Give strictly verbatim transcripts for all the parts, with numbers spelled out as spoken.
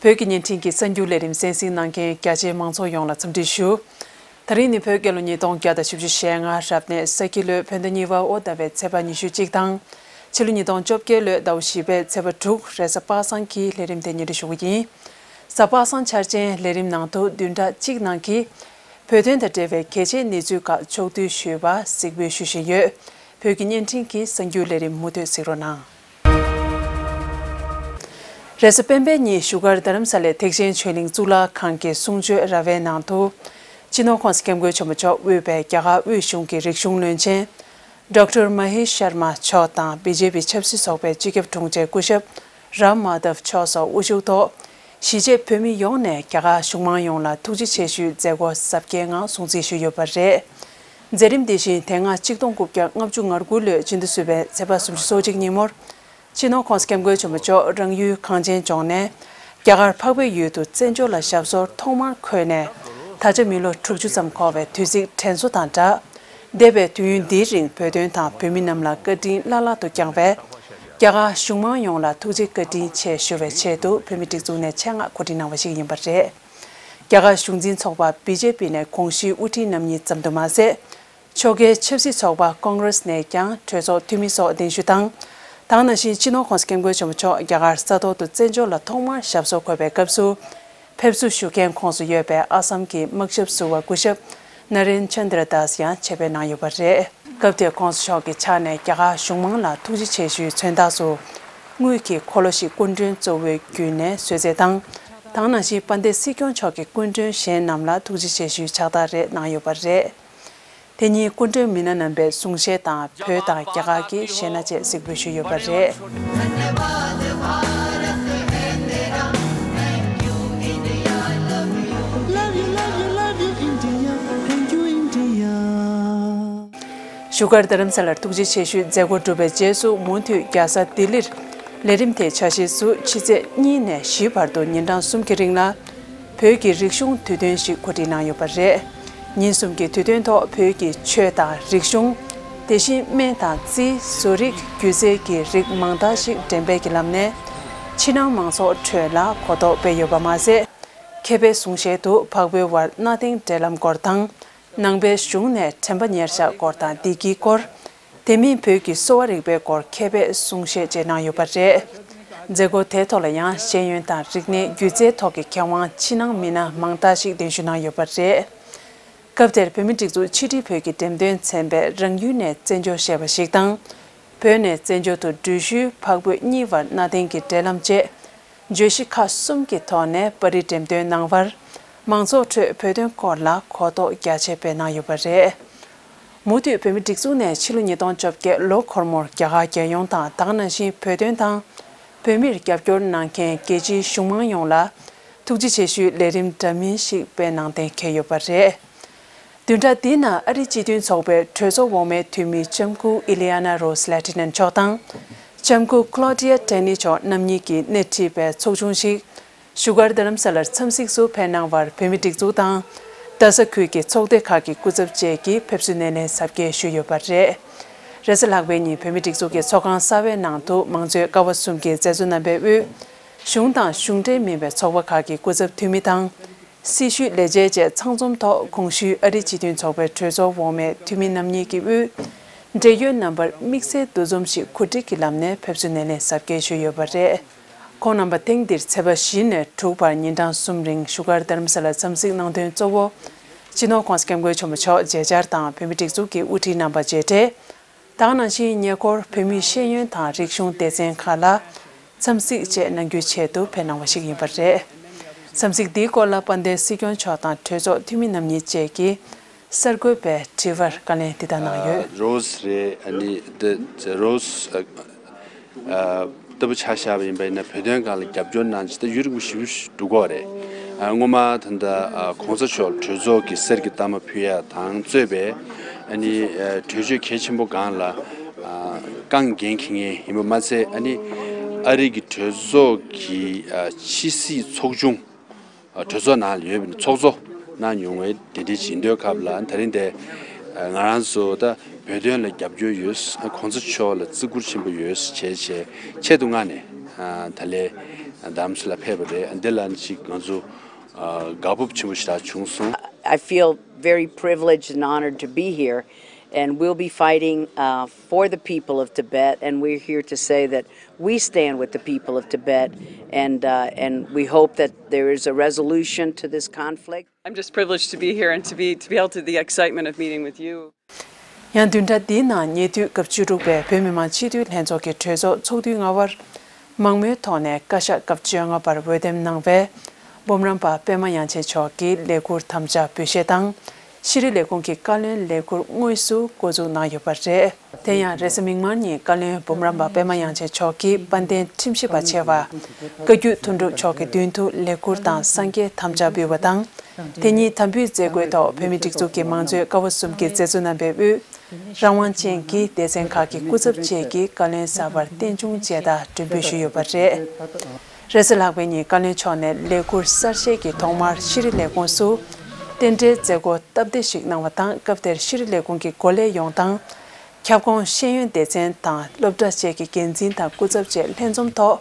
བོད་ཀྱི་བརྙན་འཕྲིན་གྱི་གསར་འགྱུར་ལས་རིམ་གསན་གཟིགས་གནང་མཁན་རྒྱ་ཆེའི་མང་ཚོགས་ཡོངས་ལ་འཚམས་འདྲི་ཞུ། ད་རིང་ནི་བོད་རྒྱལ་ལོ་ཉིས་སྟོང་བརྒྱ་དང་བཞི་བཅུ་ཞེ་ལྔ་རབ་གནས་ས་ཁྱི་ལོའི་བོད་ཟླ་གཉིས་པ་ཨོ་ཟླ་བའི་ཚེས་པ་ཉི་ཤུ་གཅིག་དང་། ཕྱི་ལོ་ཉིས་སྟོང་བཅོ་བརྒྱད་ལོའི་ཟླ་བ་བཞི་པའི་ཚེས་པ་དྲུག་རེས་གཟའ་པ་སངས་ཀྱི་ལས་རིམ་དེ་སྙན་སྒྲོན་ཞུ་གི་ཡིན། གཟའ་པ་སངས་འཆར་ཅན་ལས་རིམ་ནང་དུ་བདུན་ཕྲག་གཅིག་ནང་གི་བོད་དོན་དང་འབྲེལ་བའི་གལ་ཆེའི་གནས་ཚུལ་ཁག་ཕྱོགས་བསྡུས་ཞུས་པ་གཟིགས་འབུལ་ཞུ་བཞིན་ཡོད། བོད་ཀྱི་བརྙན་འཕྲིན་གྱི་གསར་འགྱུར་ལས་རིམ་མུ་མཐུད་གཟིགས་རོགས་གནང་། རེས་གཟའ་སྤེན་པའི་ཉིན་བཞུགས་སྒར་རྡ་རམ་ས་ལའི་ཐེག་ཆེན་ཆོས་གླིང་གཙུག་ལག་ཁང་གི་གསུང་ཆོས་ར་བའི་ནང་དུ། སྤྱི་ནོར་༸གོང་ས་༸སྐྱབས་མགོན་ཆེན་པོ་མཆོག་དབུས་པའི་རྒྱ་གར་དབུས་གཞུང་གི་རིག་གཞུང་བློན་ཆེན་ཌོག་ཊར་མ་ཧེ་ཤར་མ་མཆོག་དང་བི་ཇེ་པི་ཆབ་སྲིད་ཚོགས་པའི་སྤྱི་ཁྱབ་དྲུང་ཆེ་སྐུ་ཞབས་རམ་མ་དབ་མཆོག་སོགས་དབུ་བཞུགས་ཐོག་གཞིས་བྱེས་བོད་མི་ཡོངས་ནས་རྒྱ་གར་གཞུང་མང་ཡོངས་ལ་ཐུགས་རྗེ་ཆེ་ཞུའི་མཛད་སྒོ་གཟབ་རྒྱས་ངང་སྲུང་བརྩི་ཞུས་ཡོད་པ་རེད། མཛད་རིམ་དེ་བཞིན་དེ་སྔ་ཆིག་སྟོང་དགུ་བརྒྱ་ལྔ་བཅུ་ང་དགུ་ལོའི་སྤྱི་ཟླ་གསུམ་པའི་ཚེས་པ་སུམ་ཅུ་སོ་གཅིག་ཉིན་མོར། སྤྱི་ནོར་༸གོང་ས་༸སྐྱབས་མགོན་ཆེན་པོ་མཆོག་རང་ཡུལ་གངས་ཅན་ལྗོངས་ནས་རྒྱ་གར་འཕགས་པའི་ཡུལ་དུ་བཙན་བྱོལ་ལ་ཞབས་སོར་ཐོག་མར་འཁོད་ནས་ད་ཆ་མི་ལོ་དྲུག་ཅུ་ཙམ་འཁོར་བའི་དུས་ཚིགས་དྲན་གསོ་དང་སྦྲགས། འདས་པའི་དུས་ཡུན་འདིའི་རིང་བོད་དོན་དང་བོད་མི་རྣམས་ལ་བཀའ་དྲིན་བླ་ལྷག་ཏུ་བསྐྱངས་པའི་རྒྱ་གར་གཞུང་མང་ཡོངས་ལ་ཐུགས་རྗེ་བཀའ་དྲིན་ཆེ་ཞུ་བའི་ཆེད་དུ་བོད་མི་སྒྲིག་འཛུགས་ནས་ཆེད་མངགས་གོ་སྒྲིག་གནང་བ་ཞིག་ཡིན་པ་རེད། རྒྱ་གར་གཞུང་འཛིན་ཚོགས་པ་བི་ཇེ་པི་ནས་གོང་ཞུས་དབུ་ཁྲིད་རྣམ་གཉིས་ཙམ་དུ་མ་ཟད། ཕྱོགས་འགལ་ཆབ་སྲིད་ཚོགས་པ་ཀོང་ཀྲེས་ནས་ཀྱང་གྲོས་ཚོགས་འཐུས་མི་སོགས་གདན་ཞུ་དང་། དེ་ནང་བཞིན་སྤྱི་ནོར་༸གོང་ས་༸སྐྱབས་མགོན་ཆེན་པོ་མཆོག་རྒྱ་གར་ས་ཐོག་ཏུ་བཙན་བྱོལ་ལ་ཐོག་མར་ཞབས་སོར་འཁོད་པའི་སྐབས་སུ། ཕེབས་བསུ་ཞུ་མཁན་ཁོངས་སུ་ཡོད་པའི་ཨ་སམ་གྱི་དམག་ཞབས་ཟུར་པ་སྐུ་ཞབས་ན་རེན་ཅན་དྲ་དཱས་ཡང་ཆེད་ཕེབས་གནང་ཡོད་པ་རེད། སྐབས་དེར་༸གོང་ས་མཆོག་གི་ཕྱག་ནས་རྒྱ་གར་གཞུང་མང་ལ་ཐུགས་རྗེ་ཆེ་ཞུའི་མཚོན་རྟགས་སུ། དངུལ་གྱི་འཁོར་ལོ་ཞིག་སྐུ་མགྲོན་གཙོ་བོས་བརྒྱུད་ནས་གསོལ་སྩལ་དང་། དེ་ནང་བཞིན་དཔལ་ལྡན་སྲིད་སྐྱོང་མཆོག་གིས་སྐུ་མགྲོན་གཞན་རྣམས་ལ་ཐུགས་རྗེ་ཆེ་ཞུའི་ཕྱག་རྟགས་རེ་གནང་ཡོད་པ་རེད། དེ་ཉིན་སྐུ་མགྲོན་མི་སྣ་རྣམ་པས་གསུང་བཤད་དང་བོད་དང་རྒྱ་གར་གྱི་གཞས་སྣ་བཅས་གཟིགས་འབུལ་ཞུས་ཡོད་པ་རེད། བཞུགས་སྒར་རྡ་རམ་ས་ལར་ཐུགས་རྗེ་ཆེ་ཞུའི་མཛད་སྒོ་གྲུབ་པའི་རྗེས་སུ་མུ་མཐུད་རྒྱལ་ས་ལྡི་ལིར་ལས་རིམ་དེའི་འཆར་གཞི་གཙོ་བོ་ཕྱི་ཚེས་གཉིས་ནས་བཞི་བར་དུ་ཉིན་གྲངས་གསུམ་གྱི་རིང་ལ། བོད་ཀྱི་རིག་གཞུང་དུས་སྟོན་ཞིག་གོ་སྒྲིག་གནང་ཡོད་པ་རེད། ཉིན་གསུམ་གྱི་དུས་སྟོན་ཐོག་བོད་ཀྱི་ཆོས་དང་རིག་གཞུང་། དེ་བཞིན་སྨན་དང་རྩིས། བཟོ་རིག་སྒྱུ་རྩལ་གྱི་རིགས་མང་དག་ཞིག་འགྲེམས་སྤེལ་གྱི་ལམ་ནས་ཕྱི་ནང་མང་ཚོགས་ཁྲོད་ལ་གོ་རྟོགས་སྤེལ་ཡོད་པ་མ་ཟད། མཁས་པའི་གསུང་བཤད་དུ་འཕགས་བོད་དབར་གནའ་དེང་འབྲེལ་ལམ་སྐོར་དང་། ནང་པའི་གཞུང་ནས་དྲན་པ་ཉེར་བཞག་སྐོར་དང་བདེ་སྐྱིད་སྐོར། དེ་མིན་བོད་ཀྱི་གསོ་བ་རིག་པའི་སྐོར་མཁས་པས་གསུང་བཤད་བཅས་གནང་ཡོད་པ་རེད། མཛད་སྒོ་དེའི་ཐོག་ལ་ཡང་ཤེས་ཡོན་དང་རིག་གནས་སྒྱུ་རྩལ་ཐོག་གི་མཁས་དབང་ཕྱི་ནང་མི་སྣ་མང་དག་ཞིག་གདན་ཞུ་གནང་ཡོད་པ་རེད། སྐབས་དེར་བོད་མིའི་སྒྲིག་འཛུགས་ཕྱི་དྲིལ་བོད་ཀྱི་འགྲེམས་སྟོན་ཚན་པས་རང་ཡུལ་ནས་བཙན་བྱོལ་ཞེས་པ་ཞིག་དང་། བོད་ནས་བཙན་བྱོལ་དུ་འགྲུལ་བཞུད་འཕགས་བོད་གཉིས་བར་གནའ་དེང་གི་འབྲེལ་ལམ་བཅས། བརྗོད་གཞི་ཁག་གསུམ་གྱི་ཐོག་ནས་པར་རིས་འགྲེམས་སྟོན་གནང་བར། མང་ཚོགས་ཁྲོད་བོད་དོན་སྐོར་ལ་གོ་རྟོགས་རྒྱ་ཆེ་སྤེལ་གནང་ཡོད་པ་རེད། མུ་མཐུད་བོད་མིའི་སྒྲིག་འཛུགས་ནས་ཕྱི་ལོ་ཉིས་སྟོང་བཅོ་བརྒྱད་ལོ་འཁོར་མོར་རྒྱ་གར་རྒྱལ་ཡོངས་དང་དེ་ནང་བཞིན་བོད་དོན་དང་། བོད་མིར་རྒྱབ་སྐྱོར་གནང་མཁན་རྒྱལ་སྤྱིའི་གཞུང་མང་ཡོངས་ལ། ཐུགས་རྗེ་ཆེ་ཞུའི་ལས་རིམ་འདྲ་མིན་ཞིག་སྤེལ་གནང་གཏན་འཁེལ་ཡོད་པ་རེད། བདུན་ཕྲག་འདིའི་ནང་ཨ་རིའི་སྤྱི་མཐུན་ཚོགས་པའི་གྲོས་ཚོགས་འོག་མའི་འཐུས་མི་ལྕམ་སྐུ་ཨི་ལི་ཡ་ན་རོས་ལེ་ཏི་ནན་མཆོག་དང་། ལྕམ་སྐུ་ཀློ་ཌི་ཡ་ཏེ་ནི་མཆོག་རྣམ་གཉིས་ཀྱིས་སྣེ་ཁྲིད་པའི་ཚོགས་ཆུང་ཞིག་བཞུགས་སྒར་རྡ་རམ་ས་ལར་འཚམས་གཟིགས་སུ་ཕེབས་གནང་བར་བོད་མིའི་སྒྲིག་འཛུགས་དང་། རྡ་ས་ཁུལ་གྱི་ཚོགས་སྡེ་ཁག་གི་སྐུ་ཚབ་བཅས་ཀྱིས་ཕེབས་བསུའི་སྣེ་ལེན་གཟབ་རྒྱས་ཞུས་ཡོད་པ་རེད། རེས་གཟའ་ལྷག་པའི་ཉིན་བོད་མིའི་སྒྲིག་འཛུགས་ཀྱི་ཚོགས་ཁང་གསར་པའི་ནང་དུ་མང་གཙོའི་ཀ་བ་གསུམ་གྱི་མཛད་གཙོ་རྣམ་པའི་དབུས། གཞུང་དང་གཞུང་འབྲེལ་མིན་པའི་ཚོགས་པ་ཁག་གི་སྐུ་ཚབ་འཐུས་མི་དང་། སྲི་ཞུའི་ལས་བྱེད་བཅས་ཚང་འཛོམས་ཐོག་གོང་ཞུས་ཨ་རིའི་སྤྱི་མཐུན་ཚོགས་པའི་གྲོས་ཚོགས་འོག་མའི་འཐུས་མི་རྣམ་གཉིས་ཀྱི་དབུས། འབྲེལ་ཡོད་རྣམ་པར་དམིགས་བསལ་འདུ་འཛོམས་ཤིག་གོ་སྒྲིག་གི་ལམ་ནས་ཕེབས་བསུ་སྣེ་ལེན་གཟབ་རྒྱས་ཞུས་ཡོད་པ་རེད། ཁོང་རྣམ་པ་ཐེངས་འདིར་ཚེས་པ་བཞི་ནས་དྲུག་བར་ཉིན་གྲངས་གསུམ་རིང་བཞུགས་སྒར་རྡ་རམ་ས་ལར་འཚམས་གཟིགས་གནང་དོན་གཙོ་བོ། སྤྱི་ནོར་༸གོང་ས་༸སྐྱབས་མགོན་ཆེན་པོ་མཆོག་མཇལ་བཅར་དང་བོད་མིའི་སྒྲིག་འཛུགས་ཀྱི་དབུ་ཁྲིད་རྣམ་པ་མཇལ་འཕྲད། དེ་ནང་བཞིན་ཉེ་འཁོར་བོད་མིའི་ཤེས་ཡོན་དང་རིག་གཞུང་སྡེ་ཚན་ཁག་ལ་འཚམས་གཟིགས་བཅས་གནང་རྒྱུའི་ཆེད་དུ་ཕེབས་གནང་བ་ཞིག་ཡིན་པ་རེད། འཚམས་གཟིགས་འདིའི་སྐོར་ལ་དཔལ་ལྡན་སྲིད་སྐྱོང་མཆོག་དང་གྲོས་ཚོགས་འཐུས་མི་རྣམ་གཉིས་བཅས་ཀྱིས་གསར་འགོད་པའི་དྲི་བར་བཀའ་ལན་འདི་ལྟར་གནང་ཡོད། རོས་རེད། ཨ་ནི་འདི་རོས། ཨ། ལྟ་བུ་ཆ་བཞག་པ་ཡིན་པ་ཡིན་ན་བོད་དོན་སྒང་ལ་རྒྱབ་སྐྱོར་གནང་ཅི་ད་ཡུན་རིང་པོ་ཞེ་པོ་འགྲོ་གི་རེད། ཨ། སྔོན་མ་ད་ལྟ་ཨ་གོང་ས་མཆོག་གྲོས་ཚོགས་ཀྱི་གསེར་གྱི་རྟགས་མ་ཕུལ་ཡ་དང་གཙོས་པའི་ཨ་ནི་ཨ་གྲོས་ཆོད་གལ་ཆེན་པོ་སྒང་ལ་ཨ་རྐང་འགན་འཁྱེར་མཁན་ཡིན་པ་མ་ཚད་ཨ་ནི་ཨ་རི་གི་གྲོས་ཚོགས་ཀྱི་ཨ་ཕྱི་སྲིད་ཚོགས་ཆུང་། གྲོས་ཚོགས་ནང་ལ་ཡོད་པའི་ཚོགས་གཙོ་གནང་མྱོང་བའི་དེ་འདྲའི་ཇི་འདོད་ཁབ་ལ་ད་རིང་དེ་ང་རང་ཚོ་ད་བོད་དོན་ལ་རྒྱབ་སྐྱོར་ཡོད། གོང་ས་མཆོག་ལ་བརྩི་བཀུར་ཆེན་པོ་ཡོད་བྱས་བྱས་ཆེད་དུ་མངགས་ནས་ད་ལས་ Dams ལ་ཕེབས་པ་རེད། འདི་ལ་ཅིག་ང་ཚོ་ཨ་དགའ་སྤོབས་ཆེན་པོ་ཞིག་ད་བྱུང་སོང་། I feel very privileged and honored to be here, and we'll be fighting uh, for the people of Tibet, and we're here to say that we stand with the people of Tibet, and, uh, and we hope that there is a resolution to this conflict. I'm just privileged to be here and to be, to be able to, the excitement of meeting with you. ཡང་བདུན་ཕྲག་འདིའི་ནང་ཉེ་དུས་སྐབས་བཅུ་དྲུག་པའི་བོད་མི་མང་སྤྱི་འཐུས་ལྷན་ཚོགས་ཀྱི་གྲོས་ཚོགས་ཚོགས་དུས་ལྔ་པར། མང་མོས་ཐོག་ནས་བཀའ་ཤག་སྐབས་བཅོ་ལྔ་པར་འོས་འདེམས་གནང་བའི་འབུམ་རམས་པ་པད་མ་དབྱངས་ཅན་མཆོག་གི་ལས་འཁུར་དམ་བཅའ་འབུལ་བཞེས་དང་། ཤེས་རིག་ལས་ཁུངས་ཀྱི་བཀའ་བློན་ལས་འཁུར་དངོས་སུ་འགོ་འཛུགས་གནང་ཡོད་པ་རེད། དེ་ཡང་རེས་གཟའ་མིག་དམར་ཉིན་བཀའ་བློན་འབུམ་རམས་པ་པད་མ་དབྱངས་ཅན་མཆོག་གིས་དཔལ་ལྡན་ཁྲིམས་ཞིབ་པ་ཆེ་བ་བཀའ་བརྒྱུད་དོན་གྲུབ་མཆོག་གི་མདུན་དུ་ལས་འཁུར་དང་སངས་རྒྱས་དམ་བཅའ་འབུལ་བ་དང་། དེ་ཉིད་དམ་འབུལ་མཛད་སྒོའི་ཐོག་བོད་མིའི་སྒྲིག་འཛུགས་ཀྱི་མང་གཙོའི་ཀ་བ་གསུམ་གྱི་མཛད་གཙོ་རྣམ་པས་དབུས། རང་དབང་ཅན་གྱི་སྡེ་ཚན་ཁག་གི་སྐུ་ཚབ་བཅས་ཀྱིས་བཀའ་བློན་གསར་པར་རྟེན་འབྱུང་མཇལ་དར་སྒྲོན་འབུལ་ཞུས་ཡོད་པ་རེད། རེས་གཟའ་ལྷག་པའི་ཉིན་བཀའ་བློན་མཆོག་ནས་ལས་འཁུར་གསར་བཞེས་ཀྱི་ཐོག་མར་ཤེས་རིག་ལས་ཁུངས་སུ་རྟེན་འབྲེལ་མཛད་སྒོ་སྟབས་བདེ་ཞིག་གནང་བ་དང་། སྐབས་དེར་ཤེས་རིག་ལས་ཁུངས་ཀྱི་འགོ་ལས་ཡོངས་དང་། ཁྱབ་ཁོངས་ཤེས་ཡོན་སྡེ་ཚན་དང་སློབ་གྲྭ་བཅས་ཀྱི་འགན་འཛིན་དང་སྐུ་ཚབ་བཅས་ལྷན་འཛོམས་ཐོག་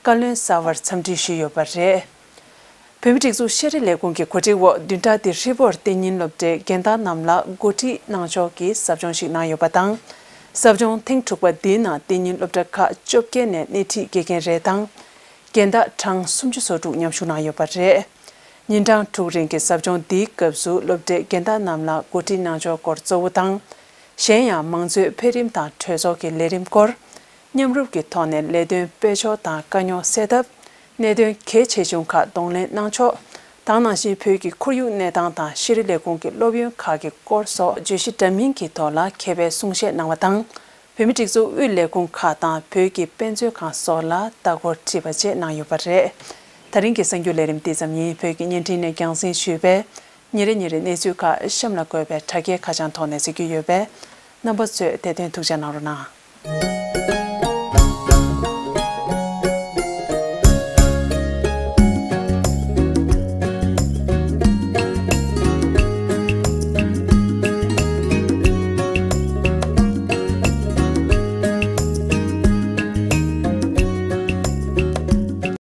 བཀའ་བློན་གསར་པར་འཚམས་འདྲི་ཞུས་ཡོད་པ་རེད། བོད་མིའི་སྒྲིག་འཛུགས་ཤེས་རིག་ལས་ཁུངས་ཀྱི་གོ་སྒྲིག་འོག་བདུན་ཕྲག་འདིའི་ཧྲིལ་པོར་གཏན་ཉིན་སློབ་གྲྭའི་རྒན་བདག་རྣམས་ལ་འགོ་ཁྲིད་གནང་ཕྱོགས་ཀྱི་ཟབ་སྦྱོང་ཞིག་གནང་ཡོད་པ་དང་། ཟབ་སྦྱོང་ཐེངས་དྲུག་པ་འདིའི་ནང་གཏན་ཉིན་སློབ་གྲྭ་ཁག་བཅོ་བརྒྱད་ནས་སྣེ་ཁྲིད་དགེ་རྒན་རེ་དང་། རྒན་བདག་གྲངས་སུམ་ཅུ་སོ་དྲུག་མཉམ་ཞུགས་གནང་ཡོད་པ་རེད། ཉིན་གྲངས་དྲུག་རིང་གི་ཟབ་སྦྱོང་འདིའི་སྐབས་སུ་སློབ་གྲྭའི་རྒན་བདག་རྣམས་ལ་འགོ་ཁྲིད་གནང་ཕྱོགས་སྐོར་གཙོ་བོ་དང་། གཞན་ཡང་མང་གཙོའི་འཕེལ་རིམ་དང་གྲོས་ཚོགས་ཀྱི་ལས་རིམ་སྐོར། མཉམ་རུབ་ཀྱི་ཐོག་ནས་ལས་དོན་སྤེལ་ཕྱོགས་དང་དཀའ་རྙོག་སེལ་ཐབས། གནད་དོན་གལ་ཆེ་ཆུང་ཁག་གདོང་ལེན་གནང་ཕྱོགས་དང་། ནང་བཞིན་བོད་ཀྱི་ཁོར་ཡུག་གནས་སྟངས་དང་ཤེས་རིག་ལས་ཁུངས་ཀྱི་སློབ་ཡོན་ཁག་གི་སྐོར་སོགས་བརྗོད་གཞི་འདྲ་མིན་གྱི་ཐོག་ལ་མཁས་པའི་གསུང་བཤད་གནང་བ་དང་། བོད་མིའི་སྒྲིག་འཛུགས་དབུས་ལས་ཁུངས་ཁག་དང་བོད་ཀྱི་དཔེ་མཛོད་ཁང་སོགས་ལ་ལྟ་སྐོར་ཁྲིད་པ་བཅས་གནང་ཡོད་པ་རེད། ད་རིང་གི་གསར་འགྱུར་ལས་རིམ་འདི་ཙམ་ཡིན། བོད་ཀྱི་བརྙན་འཕྲིན་ནས་རྒྱང་སྲིང་ཞུས་པའི་ཉིན་རེ་ཉིན་རེ་གནས་ཚུལ་ཁག་གཤམ་ལ་འཁོད་པའི་དྲ་རྒྱའི་ཁ་བྱང་ཐོག་ནས་གཟིགས་རྒྱུ་ཡོད་པས། རྣམ་པ་ཚོས་དེ་དོན་ཐུགས་ཅག་གནང་རོགས་གནང་།